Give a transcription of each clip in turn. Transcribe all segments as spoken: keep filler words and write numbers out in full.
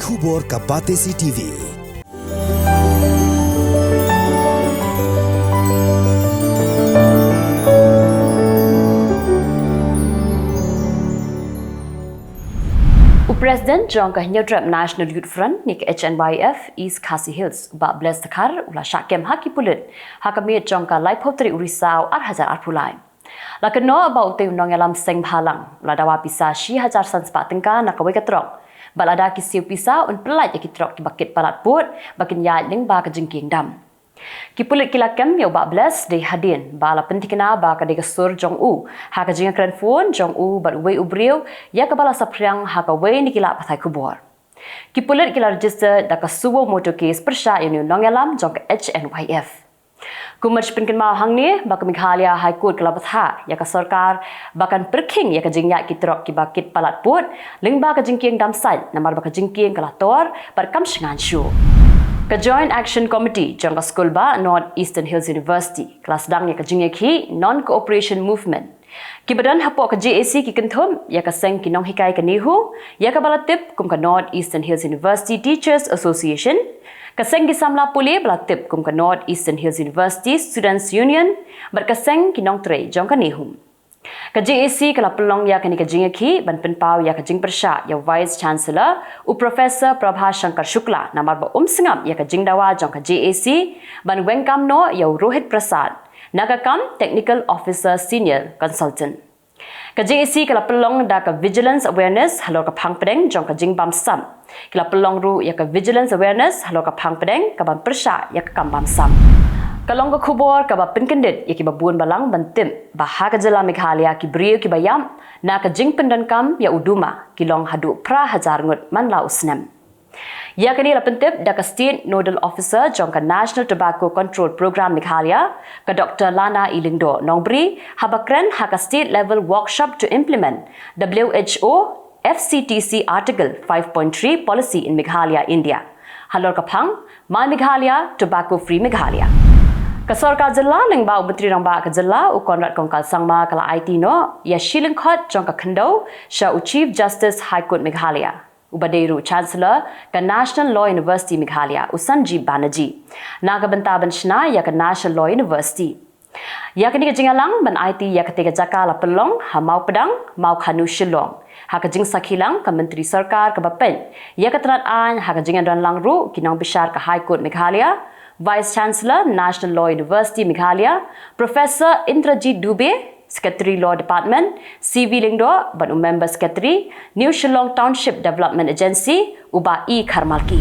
Khubor ka Batesi T V. U President jong ka Hynñiewtrep National Youth Front ne ka H N Y F East Khasi Hills, Bah Bless Dkhar, u la shah kem ha ki pulit ha ka miet jong ka laiphew tarik u Risaw ar hajar arphew lai. La kynnoh ba utei u nongïalam seng bhalang u la dawa pisa shi hajar san spah tyngka na kawei ka trok, bad lada ki siew pisa un pyllait ïa ki trok kiba kit palat pud ba kin ïaid lyngba ka jingkieng dam. Ki pulit ki la kem ïa u Bah Bless dei hadien ba la pynthikna ba ka dei ka sur jong u ha ka jingïakren phone jong u bad uwei u briew, ïa kaba la saphriang ha kawei na ki lad pathai khubor. Ki pulit ki la register da ka suo motu case pyrshah ïa une u nongïalam jong ka H N Y F. Kumba pynkynmaw hangne ba ka Meghalaya High Court ka la bthah ïa ka sorkar ba kan pyrkhing ïa ka jingïaid ki trok kiba kit palat pud lyngba ka jingkieng dam sait, namar ba ka jingkieng ka la tor bad kam shngaiñ shuh. Ka Joint Action Committee jong ka skul bah North Eastern Hills University ka la sdang ïa ka jingïakhih Non-Cooperation Movement. Kiba don hapoh ka J A C ki kynthup ïa ka seng ki nonghikai ka NEHU, ïa kaba la tip kum ka North Eastern Hills University Teachers Association, ka seng ki samla pule ba la tip kum ka North Eastern Hills University Students Union, bad ka seng ki nongtrei jong ka NEHU. Ka J A C ka la pynlong ïa kane ka jingïakhih ban pynpaw ïa ka jingpyrshah ïa u Vice Chancellor, u Professor Prabha Shankar Shukla, namar ba um sngap ïa ka jingdawa jong ka J A C ban weng kam noh ïa u Rohit Prasad na ka kam Technical Officer Senior Consultant. Ka J A C ka la pynlong da ka Vigilance Awareness halor ka phang pdeng jong ka jingbam sap. Ki la pynlong ruh ïa ka Vigilance Awareness halor ka phang pdeng kaban pyrshah ïa ka kam bam sap. Ka long ka khubor kaba pynkyndit ïa kiba bun balang ban tip ba ha ka jylla Meghalaya ki briew kiba ïap na ka jingpyndonkam ïa u duma ki long haduh phra hajar ngut man la u snem. Ïa kane la pyntip da ka State Nodal Officer jong ka National Tobacco Control Programme Meghalaya, ka Doctor Lana E Lyngdoh Nongbri, haba kren ha ka State Level Workshop to Implement W H O F C T C Article five point three Policy in Meghalaya, India. Halor ka phang, My Meghalaya, Tobacco Free Meghalaya. Ka sorkar jylla lyngba u Myntri Rangbah ka jylla u Conrad Kongkal Sangma ka la aiti noh ïa shi lyngkhot jong ka khyndew sha u Chief Justice High Court Meghalaya, uba dei ruh Chancellor ka National Law University Meghalaya, u Sanjeev Banerjee, na ka bynta ban shna ïa ka National Law University. Ïa kane ka jingïalang ban aiti ïa katei ka jaka la pynlong ha Mawpdang, Mawkhanu, Shillong, ha ka jingsakhi lang ka Myntri Sorkar kaba peit ïa ka tnat aiñ ha ka jingïadonlang ruh ki nongbishar ka High Court Meghalaya, Vice Chancellor National Law University Meghalaya, Professor Indrajit Dubey, Secretary Law Department, C V Lyngdoh, bad u Member Secretary, New Shillong Township Development Agency, u Bah E Kharmalki.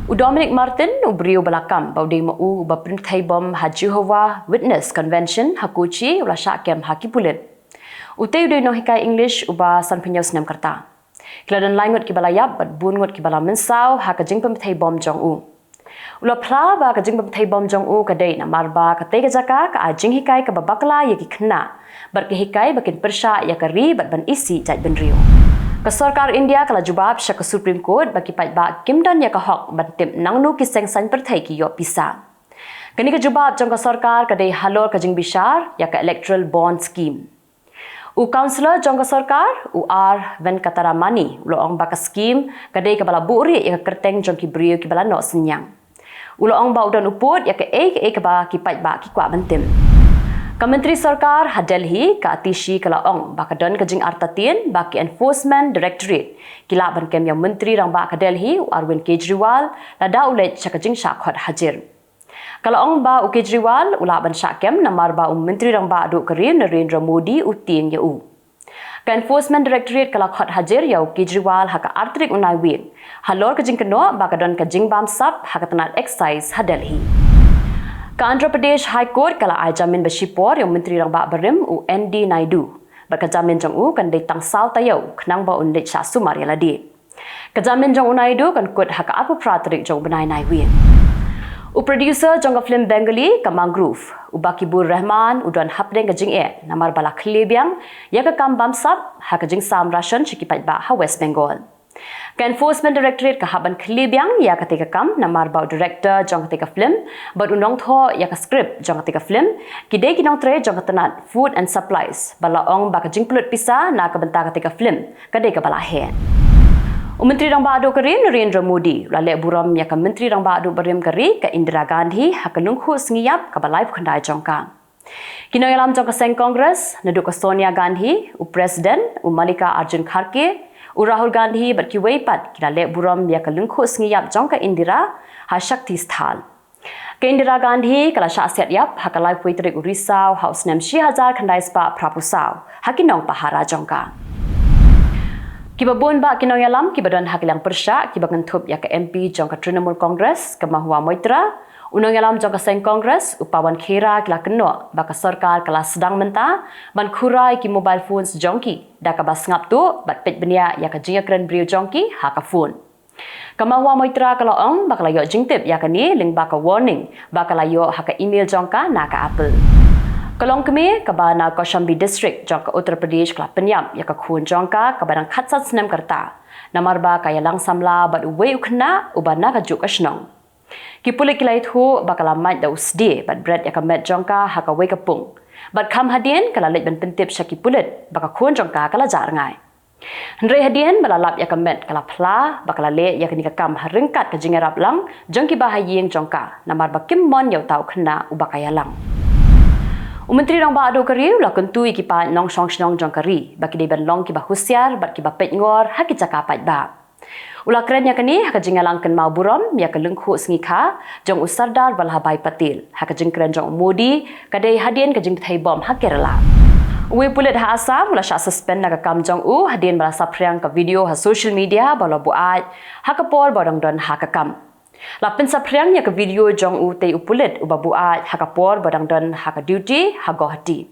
U Dominic Martin, u briew ba la kam ba u dei ma u uba pynbthei bom ha Jehovah Witness Convention ha Kochi, u la shah kem ha ki pulit. Utei u dei u nonghikai English uba sanphew hynñiew snem ka rta. Ki la don lai ngut kiba la ïap bad bun ngut kiba la mynsaw ha ka jingpynbthei bom jong u. U la phla ba ka jingpynbthei bom jong u ka dei namar ba katei ka jaka ka ai jinghikai kaba bakla ïa ki khynnah bad ka hikai ba kin pyrshah ïa ka ri bad ban isih jaitbynriew. Ka sorkar India ka la jubab sha ka Supreme Court ba ki paidbah kim don ïa ka hok ban tip nangno ki seng saiñ pyrthei ki ïoh pisa. Kane ka jubab jong ka sorkar ka dei halor ka jingbishar ïa ka Electoral Bond Scheme. U Councillor jong ka sorkar, u R Venkataramani, u la ong ba ka skim ka dei kaba la buhrieh ïa ka kyrteng jong ki briew kiba la noh synñiang. U la ong ba u don u pud ïa kaei kaei kaba ki paidbah ki kwah ban tip. Ka Myntri Sorkar ha Delhi, ka Atishi, ka la ong ba ka don ka jingartatien ba ki Enforcement Directorate ki lah ban kem ïa u Myntri Rangbah ka Delhi, u Arvind Kejriwal, lada u leit sha ka jingshah khot hajir. Ka la ong ba u Kejriwal u lah ban shah kem namar ba u Myntri Rangbah duh ka ri u Narendra Modi u tieng ïa u. Ka Enforcement Directorate ka la khot hajir ïa u Kejriwal ha ka ar tarik u Naiwieng halor ka jingkynnoh ba ka don ka jingbam sap ha ka tnat excise ha Delhi. Ka Andhra Pradesh High Court ka la ai jamin ba shipor ïa u Myntri Rangbah barim u N D Naidu, bad ka jamin jong u kan dei tang saw taïew khnang ba un leit shah sumar ïa lade. Ka jamin jong u Naidu kan kut ha ka arphew phra tarik jong u bnai Naiwieng. U producer jong ka film Bengali ka Mangrove, u Bakibur Rahman, u don hapdeng ka jingeh namar ba la khlieh biang ïa ka kam bam sap ha ka jingsam ration sha ki paidbah ha West Bengal. Ka Enforcement Directorate ka hap ban khlieh biang ïa katei ka kam namar ba u director jong katei ka film bad u nongthoh ïa ka script jong katei ka film ki dei ki nongtrei jong ka tnat Food and Supplies, ba la ong ba ka jingpynlut pisa na ka bynta katei ka film ka dei kaba la heh. U Myntri Rangbah Duh ka ri Narendra Modi u la leh burom ïa ka Myntri Rangbah Duh barim ka ri ka Indira Gandhi ha ka lyngkhuh sngi ïap kaba laiphew khyndai jong ka. Ki nongïalam jong ka seng Congress, naduh ka Sonia Gandhi, u President, u Mallikarjun Kharge, u Rahul Gandhi bad kiwei pat ki la leh burom ïa ka lyngkhuh sngi ïap jong ka Indira ha Shakti Sthal. Ka Indira Gandhi ka la shah siat ïap ha ka laiphew tarik u Risaw ha u snem shi hajar khyndai spah phraphew saw ha ki nongpahara jong ka. Kiba bun bah ki nongïalam kiba don ha ka liang pyrshah kiba kynthup ïa ka M P jong ka Trinamool Congress ka Mahua Moitra, u nongïalam jong ka seng Congress u Pawan Khera ki la kynnoh ba ka sorkar ka la sdang mynta ban khura ïa ki mobile phones jong ki da kaba sngap tuh bad peit bniah ïa ka jingïakren briew jong ki ha ka phone. Ka Mahua Moitra ka la ong ba ka la ïoh jingtip ïa kane lyngba ka warning ba ka la ïoh ha ka email jong ka na ka Apple. Ka longkmie kaba na Kaushambi District jong ka Uttar Pradesh ka la pynïap ïa ka khun jong ka kaba dang khatsan snem ka rta namar ba ka ïalang samla bad uwei u khynnah uba na kajuh ka shnong. Ki pulit ki la ïathuh ba ka la mait da u sdie bad bret ïa ka met jong ka ha kawei ka pung bad kham hadien ka la leit ban pyntip sha ki pulit ba ka khun jong ka ka la jah rngai. Hynrei hadien ba la lap ïa ka met ka la phla ba ka la leh ïa kane ka kam ha ryngkat ka jingïarap lang jong kiba ha ïing jong ka namar ba kim mon ïa uta u khynnah uba ka ïalang. U Myntri Rangbah Duh ka ri u la kyntu ïa ki paid nongshong shnong jong ka ri ba ki dei ban long kiba husiar bad kiba peitngor ha ki jaka paidbah. U la kren ïa kane ha ka jingïalang kynmaw burom ïa ka lyngkhuh sngi kha jong u Sardar Vallabhbhai Patel ha ka jingkren jong u Modi ka dei hadien ka jingbthei bom ha Kerala. Uwei u pulit ha Assam u la shah suspend na ka kam jong u hadien ba la saphriang ka video ha social media ba u la buaid ha ka por ba u dang don ha ka kam. La pynsaphriang ïa ka video jong utei u pulit uba buaid ha ka por ba u dang don ha ka duty ha Guwahati.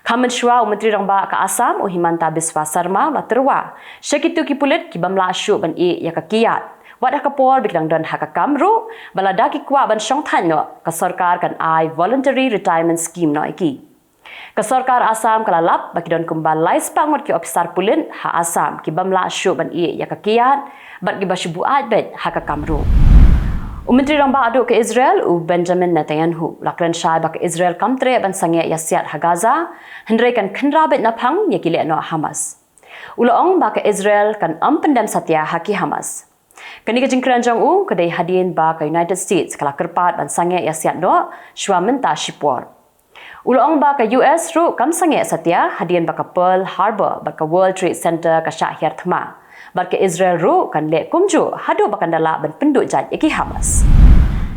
Kham mynshuwa u Myntri Rangbah ka Assam u Himanta Biswa Sarma u la tyrwa sha kito ki pulit ki bym lah shuh ban ïeh ïa ka kiad wat ha ka por ba ki dang don ha ka kam ruh ba lada ki kwah ban shongthait noh ka sorkar kan ai voluntary retirement scheme noh ïa ki. Ka sorkar Assam ka la lap ba ki don kumba lai spah ngut ki ophisar pulit ha Assam ki bym lah shuh ban ïeh ïa ka kiad bad kiba shu buaid beit ha ka kam ruh. U Myntri Rangbah Duh ka Israel u Benjamin Netanyahu u la kren shai ba ka Israel kam treh ban sangeh ïa siat ha Gaza hynrei kan khynra beit naphang ïa ki lehnoh Hamas. U la ong ba ka Israel kan ym pyndem satia ha ki Hamas. Kane ka jingkren jong u ka dei hadien ba ka United States ka la kyrpad ban sangeh ïa siat noh shuwa mynta shipor. U la ong ba ka U S ruh kam sangeh satia hadien ba ka Pearl Harbor bad ka World Trade Center ka shah hiar thma bad ka Israel ruh kan leh kumjuh haduh ba kan da lah ban pynduh jait ïa ki Hamas.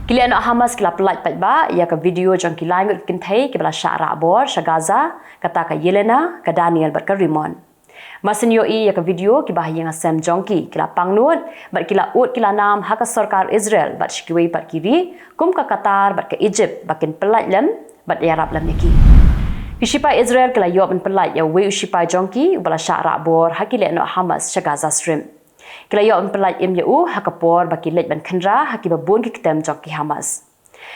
Ki lehnoh Hamas ki la pyllait paidbah ïa ka video jong ki lai ngut ki kynthei kiba la shah rah bor sha Gaza, kata ka Yelena, ka Daniel bad ka Rimon. Mar shen ïohi ïa ka video kiba ha ïing ha sem jong ki ki la pangnud bad ki la ud ki la nam ha ka sorkar Israel bad sha kiwei pat ki ri kum ka Qatar bad ka Egypt ba kin pyllait lem bad ïarap lem ïa ki. Ki shipai Israel ki la ïoh ban pyllait ïa uwei u shipai jong ki uba la shah rah bor ha ki lehnoh Hamas sha Gaza Strip. Ki la ïoh ban pyllait im ïa u ha ka por ba ki leit ban khynra ha kiba bun ki ktem jong ki Hamas.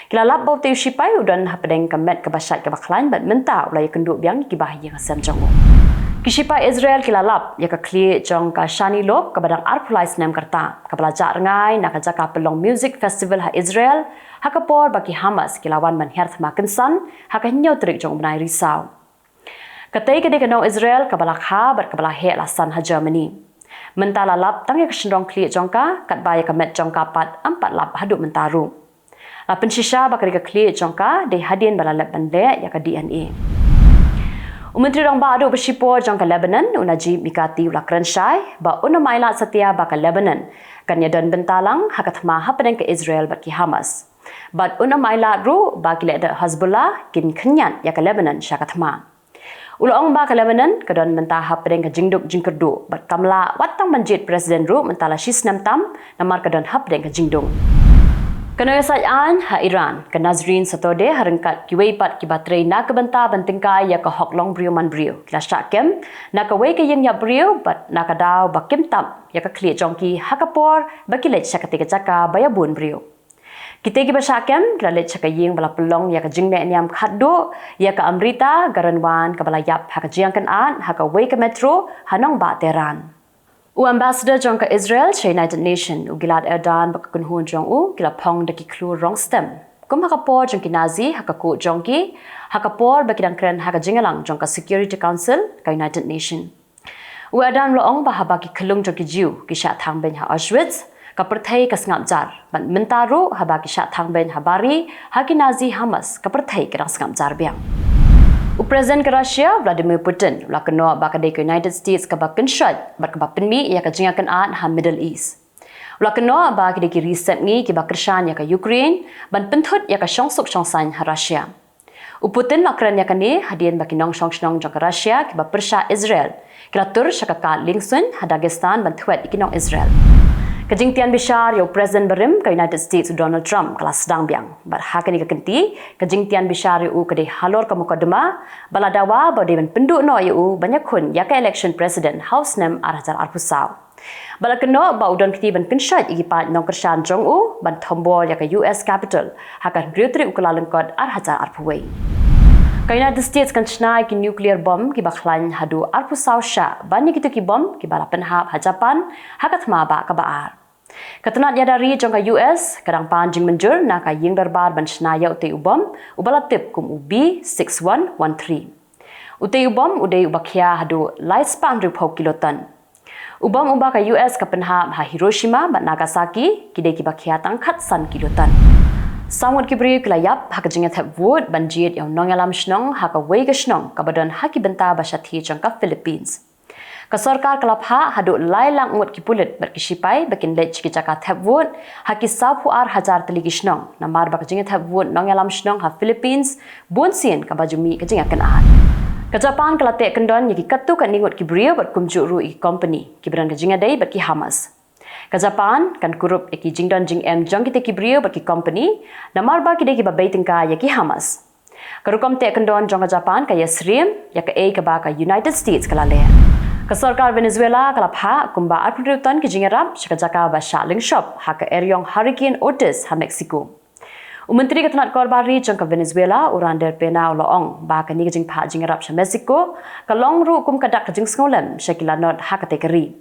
Ki la lap ba utei u shipai u don hapdeng ka met kaba shait kaba khlaiñ bad mynta u la ïakynduh biang ïa kiba ha ïing ha sem jong u. Ki shipai Israel ki la lap ïa ka khlieh jong ka Shani Lop kaba dang arphew lai snem ka rta kaba la jah rngai na ka jaka pynlong music festival ha Israel ha ka por ba ki Hamas ki la wan ban hiar thma kynsan ha ka hynñiew tarik jong u bnai Risaw. Katei ka dei ka nong Israel kaba la kha bad kaba la heh la san ha Germany. Mynta la lap tang ïa ka shynrong khlieh jong ka katba ïa ka met jong ka pat ym pat lap haduh mynta ruh. La pynshisha ba ka dei ka khlieh jong ka dei hadien ba la lep ban leh ïa ka D N A. U Myntri Rangbah Duh ba shipor jong ka Lebanon u Najib Mikati u la kren shai ba un ym ailad satia ba ka Lebanon kan ïadon bynta lang ha ka thma hapdeng ka Israel bad ki Hamas. Bad un ym ailad ruh ba ki lehdoh Hezbollah kin khynñiat ïa ka Lebanon sha ka thma. U la ong ba ka Lebanon ka don mynta hapdeng ka jingduk jingkyrduh bad kam lah wat tang ban jied president ruh mynta la shi snem tam namar ka don hapdeng ka jingduk. Ka nongïasaid aiñ ha Iran ka Nasrin Sotoudeh ha ryngkat kiwei pat kiba trei na ka bynta ban tyngkai ïa ka hok long briew man briew ki la shah kem na kawei ka ïing ïap briew bad na ka daw ba kim tap ïa ka khlieh jong ki ha ka por ba ki leit sha katei ka jaka ba ïabun briew. Kitei kiba shah kem ki la leit sha ka ïing ba la pynlong ïa ka jinglehniam khatduh ïa ka Amrita Garonwar kaba la ïap ha ka jingïakynad ha kawei ka metro ha nongbah Tehran. U ambassador jong ka Israel sha United Nation u Gilad Erdan bad ka kynhun jong u ki la phong da ki khlur rong stem kum ha ka por jong ki Nazi ha ka coat jong ki ha ka por ba ki dang kren ha ka jingïalang jong ka Security Council ka United Nation. U Adam u la ong ba haba ki khyllung jong ki Jiw ki shah thang beiñ ha Auschwitz, ka pyrthei ka sngap jar, bad mynta ruh haba ki shah thang beiñ ha bari ha ki Nazi Hamas, ka pyrthei ka dang sngap jar biang. U President ka Russia, Vladimir Putin, u la kynnoh ba ka dei ka United States kaba kynshoit bad kaba pynmih ïa ka jingïakynad ha Middle East. U la kynnoh ba ki dei ki ri sepngi kiba kyrshan ïa ka Ukraine ban pynthut ïa ka shongsuk shongsaiñ ha Russia. U Putin u la kren ïa kane hadien ba ki nongshong shnong jong ka Russia kiba pyrshah Israel ki la tur sha ka kad liengsuiñ ha Dagestan ban thwet ïa ki nong Israel. Ka jingtian bishar ïa u President barim ka United States u Donald Trump ka la sdang biang. Bad ha kane ka kynti, ka jingtian bishar ïa u ka dei halor ka mukotduma ba la dawa ba u dei ban pynduh noh ïa u ban ïakhun ïa ka election president ha u snem ar hajar arphew saw. Ba la kynnoh ba u don kti ban kynshoit ïa ki paid nongkyrshan jong u ban thombor ïa ka U S Capitol ha ka hynriew tarik u Kyllalyngkot ar hajar arphew wei. Ka United States kan shna ïa ki nuclear bomb kiba khlaiñ haduh arphew saw shah ban ïa kito ki bomb kiba la pynhap ha Japan ha ka thma bah kaba ar. Ka tnat ïada ri jong ka U S ka dang pan jingmynjur na ka ïing dorbar ban shna ïa utei u bomb uba la tip kum u B six one one three. Utei u bomb u dei uba khia haduh lai spah hynriewphew kiloton. U bomb uba ka U S ka pynhap ha Hiroshima bad Nagasaki ki dei kiba khia tang khatsan kiloton. Saw ngut ki briew ki la ïap ha ka jingïathep vote ban jied ïa u nongïalam shnong ha kawei ka shnong kaba don ha ki bynta ba shathie jong ka Philippines. Ka sorkar ka la phah haduh lai lak ngut ki pulit bad ki shipai ba kin leit sha ki jaka thep vote ha ki sawphew ar hajar tylli ki shnong, namar ba ka jingïathep vote nongïalam shnong ha Philippines bunsien kaba ju mih ka jingïakynad. Ka Japan ka la teh kyndon ïa ki katto katne ngut ki briew bad kumjuh ruh ïa ki kompani kiba don ka jingïadei bad ki Hamas. Ka Japan kan kurup ïa ki jingdon jingem jong kitei ki briew bad ki kompani, namar ba ki dei kiba bei tyngka ïa ki Hamas. Ka rukom teh kyndon jong ka Japan ka ïasyriem ïa kaei kaba ka United States ka la leh. Ka sorkar Venezuela ka la phah kumba arphew hynriew ton ki jingïarap sha ka jaka ba shah lyngshop ha ka eriong Hurricane Otis ha Mexico. U Myntri ka tnat korbar ri jong ka Venezuela, u Randall Pena, u la ong ba kane ka jingphah jingïarap sha Mexico ka long ruh kum ka dak ka jingsngewlem sha ki lanot ha katei ka ri.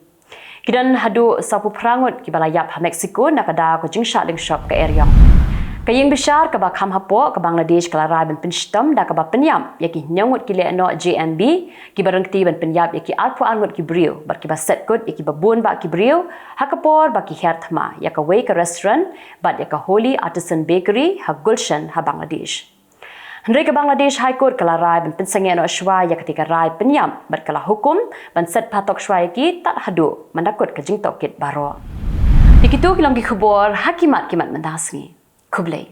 Ki don haduh sawphew phra ngut kiba la ïap ha Mexico na ka daw ka jingshah lyngshop ka eriong. Ka ïing bishar kaba kham hapoh ka Bangladesh ka la rai ban pynshitom da kaba pynïap ïa ki hynñiew ngut ki lehnoh J M B kiba ryngkti ban pynïap ïa ki arphew ar ngut ki briew bad kiba set kut ïa kiba bun bah ki briew ha ka por ba ki hiar thma ïa kawei ka restaurant bad ïa ka Holy Artisan Bakery ha Gulshan ha Bangladesh. Hynrei ka Bangladesh High Court ka la rai ban pynsangeh noh shuwa ïa katei ka rai pynïap bad ka la hukum ban set phatok shuwa ïa ki tad haduh mynta kut ka jingtohkit baroh. Te kito ki long ki khubor ha ki mat ki mat mynta ka sngi. Khublei.